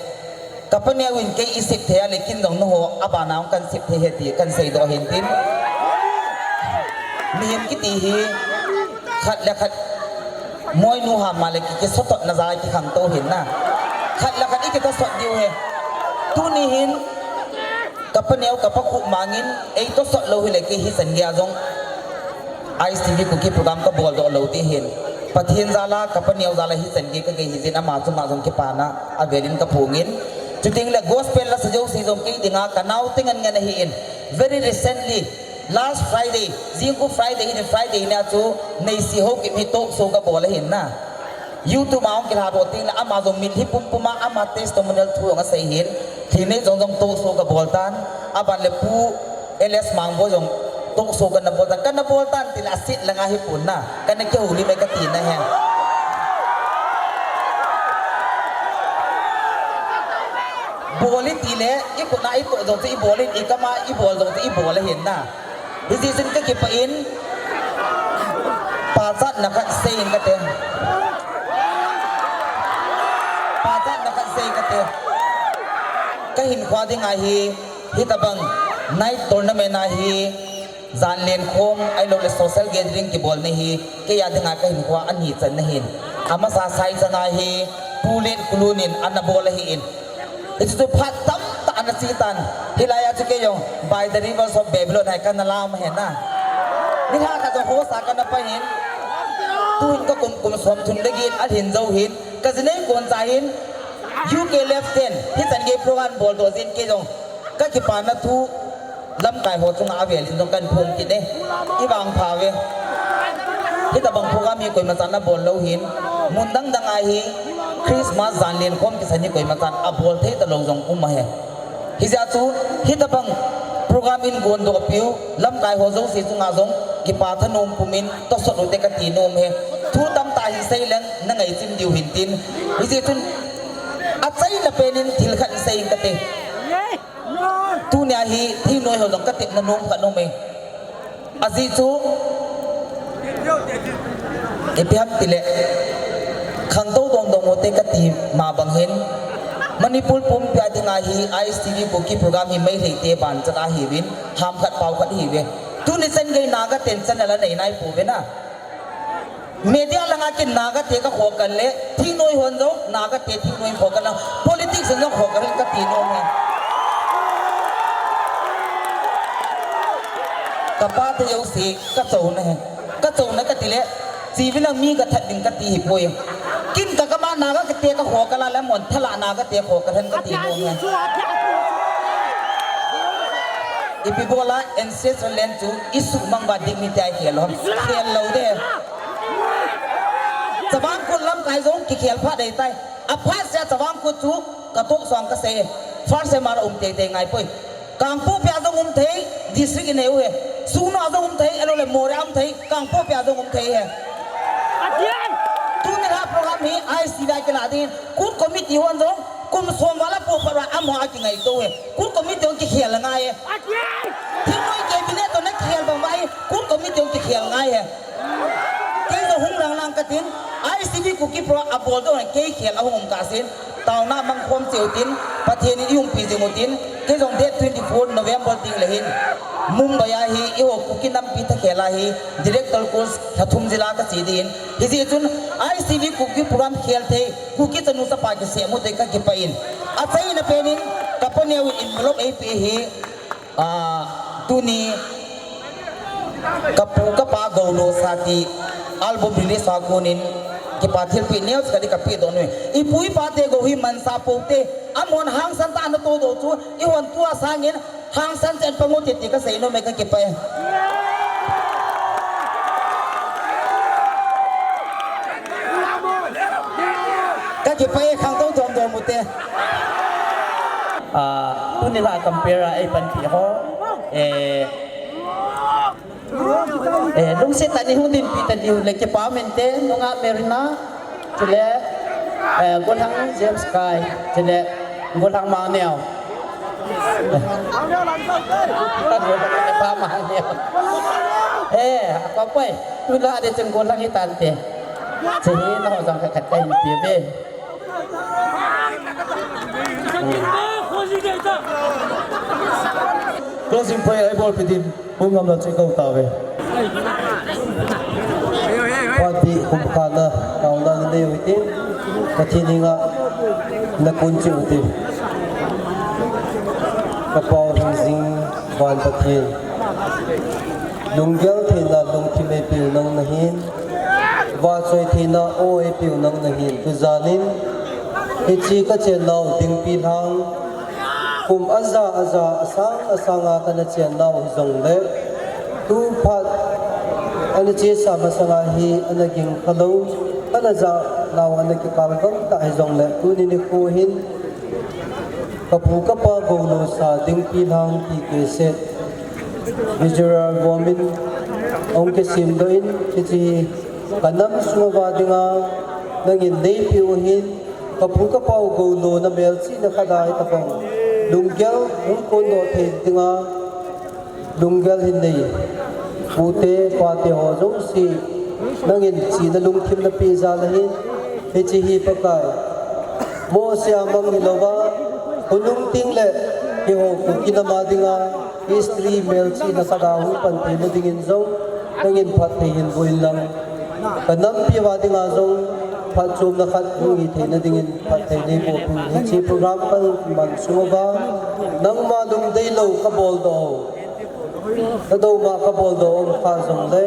kapa neo in kei eisep thei a le, ken jong nangho abana hung kahin sep thei ahi ti kahin seidoh ahin tin. Mihem kiti hi khat le khat moinu ham a le ki, kisototna jal a kikhangtou ahin na. Khat le khat ikitosot diu ahi. Tuni hin kapa neo kapa Khupmang in eitosot lou hile, kei hichan geiya jong I S T V Kuki program kaboldoh lou ding ahin. Pathen jal a, kapa neo jal a hichan gei kagei hijeh in ama chunga jong kipana avel in kaphongin. Chuteng le gospel lasa jouse jong kei dinga kanao te ngen ngen ahin. Very recently, last Friday, jingkah Friday hin, Friday nia chu Neisi Haokip hi talk show kabol ahin na. YouTube a hung kilhadoh teng le ama jong mitlhi pumpum a ama testimonial thu jong asei ahin. Thilnei jong jong talk show kabol tan. Aban le Pu L S Mangboi jong talk show kana bol tan. Kana bol tan tile aset langa hipon na. Kana kihoulim e katina ahi. Bol in tile, ikhut a itoh jong chu ibol in, ikam a ibol jong chu ibol ahin na. Hijeh chun kakipah in, pachatna khat seiyin kate. Pachatna khat seiyin kate. Kahinkho dinga hi, hitabang night tournament a hi, jan lenkhom, ahilou le social gathering kibolna hi, kei a dinga kahinkho a ani channa ahin. Amasa Saichang a hi, Pu Lenkholun in ana bol ahin. Hichu chu phat tamtah ana che tan. Hilai a chu kei jong By the Rivers of Babylon hi kana lam ahi na. Nilhah khat jong host a kana pai in. Tuhin kakum kum somthum le get alhin jou hin. Kaji nei kon cha hin. U K left ten. Hichan gei program boldoh jeh in kei jong kakipana thu lamkai ho chunga avel in jong kahin phong kit e. Ivangpha uve. Hitabang program hi koimachan abol lou hin. Mun dang dang a hi Christmas jan lenkhom kisan hi koimachan abol thei talou jong um ahi. Hijeh a chu hitabang program in gondoh piu lamkai ho jouse chunga jong kipa thanom pumin tosot ute kati nom e. Thu tamtah hin sei leng nangai chim diu hin tin. Hijeh chun achaina pen in thil khat in sei in kate. Tunia hi thingnoi ho jong katepna nom khat aume. Ajeh chu ipi ham tile, khangtou dong dong ute kati ma bang hin, Manipur pumpi a dinga hi I S T V Kuki program hi Meitei te ban chat ahiuvin, ham khat pao khat ahiuve. Tuni chan gei Naga ten channel anei nai pouve na. Media langa ken Naga te kakhohkal le, thingnoi hon jong, Naga te thingnoi in khohkal lang, politics in jong khohkal hen kati nom e. Kapa te jouse, kachouna ahi. Kachouna kati le, chivi lang mi kathat ding kati hipoi. Ken kakam a Naga te kakhohkal a le, amahon thalhah Naga te khohkal hen kati nom e. Ipi bol a ancestral land chu isuhmang uva dignity a ikhel lou ham? Khel lou de. Chavang Kut lamkai jong kikhel phat dei tai. Aphat sea Chavang Kut chu katoh song kasei. First M R um teitei ngai poi. Kangpokpi a jong um thei, district inei u ahi. Sugnu a jong um thei, ahilou le Moreh a um thei, Kangpokpi a jong um thei ahi. Tuni lha program hi I S T V a kilah ding, Kut committee hon jong kum som val apoh phat uva amaho a kingaito u ahi. Kut committee hon kikhel angai e. Thingnoi cabinet toh na kikhel bang uva hi, Kut committee hon kikhel angai e. Kei jong hung lang lang katin, I S T V Kuki program abol toh kei khel ahung um kasin, taona mangkhom cheh utin, Pathen in eiumpi jing utin, kei jong date twenty-four November teng le hin, Mumbai a hi, eiho Kuki nampi thakhel a hi, director course lha thum jila kache ding in, hijeh chun I S T V Kuki program khel thei, Kuki chanu chapa kisem u toh kakipah in. Achaina pen in, kapa neo in envelope eipeh hi, ah, tuni, kapu kapa Gouno Sati album release a kon in, kipa thilpeh neo chu kati kapeh doh nom e. Ipu ipa te gou hi mansa pou te, amahon hangsan tah a ana todoh chu, eihon tua sangin, hangsan cheh in pang u hite ti kasei nom e, kakipah e. Kipa e, khangtou dom dom ute. Ah, tuni la compare a ei panpi ho. Eh, eh, lungset tah in hung dinpi tah diu le kipa um inte, nungah Merina, chule, eh, Golhang James Kai, chule Golhang Mangneo. Golhang Mangneo. Eh, apa poi, tula de chun Golhang hitante. Chehi na ho jang khat khat kahin pe ve. Closing prayer ei bolpi ding, pung ngam la che kau tave. Patpi kum khana, kauna na nei uti, Pathen henga na kun che uti. Ka Pa hing jing van Pathen. Lunggel theina lungthim eipeu nang nahin, vahchoi theina o eipeu nang nahin, tujanin hiche kachennau Dingpi lhang, kum aja aja, asang asanga kana chennau hijongle, tu phat ana chesa masanga hi ana ging khalou, kana janau ana kikal gam tah hijongle, tuni nikho hin, Kapu kapa goulo sa Dingpi lhang ti kei set. Visual bomin, ong kisim doh in, hiche kanam sunga dinga, nangin neipeu hin, kapu kapau goulo na melchihna khat a hi tapong. Lunggel, hung kon doh thei dinga, Lunggel hin nei. Pute, pate ho jouse, nangin chihna lungthim napeh jal ahin, hiche hi Pakai. Mose a mang hilouva, khonung teng le, keiho Kuki nam a dinga, history melchihna khat a hung pan theina dingin jong, nangin phatthei hin boh in lang. Kanampi uva dinga jong, phatchomna khat hung hi theina dingin, phatthei neiboh in, hiche program kaman sunguva, nangma lungdeilou kabol doh. Nadou ma kabol doh um kha jongle,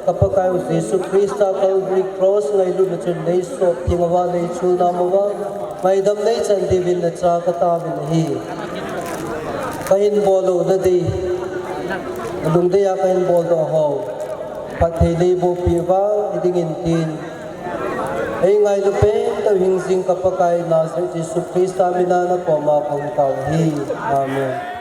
ka Pakai u Jesu Christa Calvary Cross ngailutna chun neisop theng uva, neichul nam uva, ngaidam neichan diuvin nacha kataovin ahi. Kahin bol u nadei, lungdei a kahin bol doh ho, phatthei neiboh peh uva, hidingin tin. Eingailu pentah u hing jing ka Pakai Nazareth Jesu Christa mina nakoma kahung tao ahi. Amen.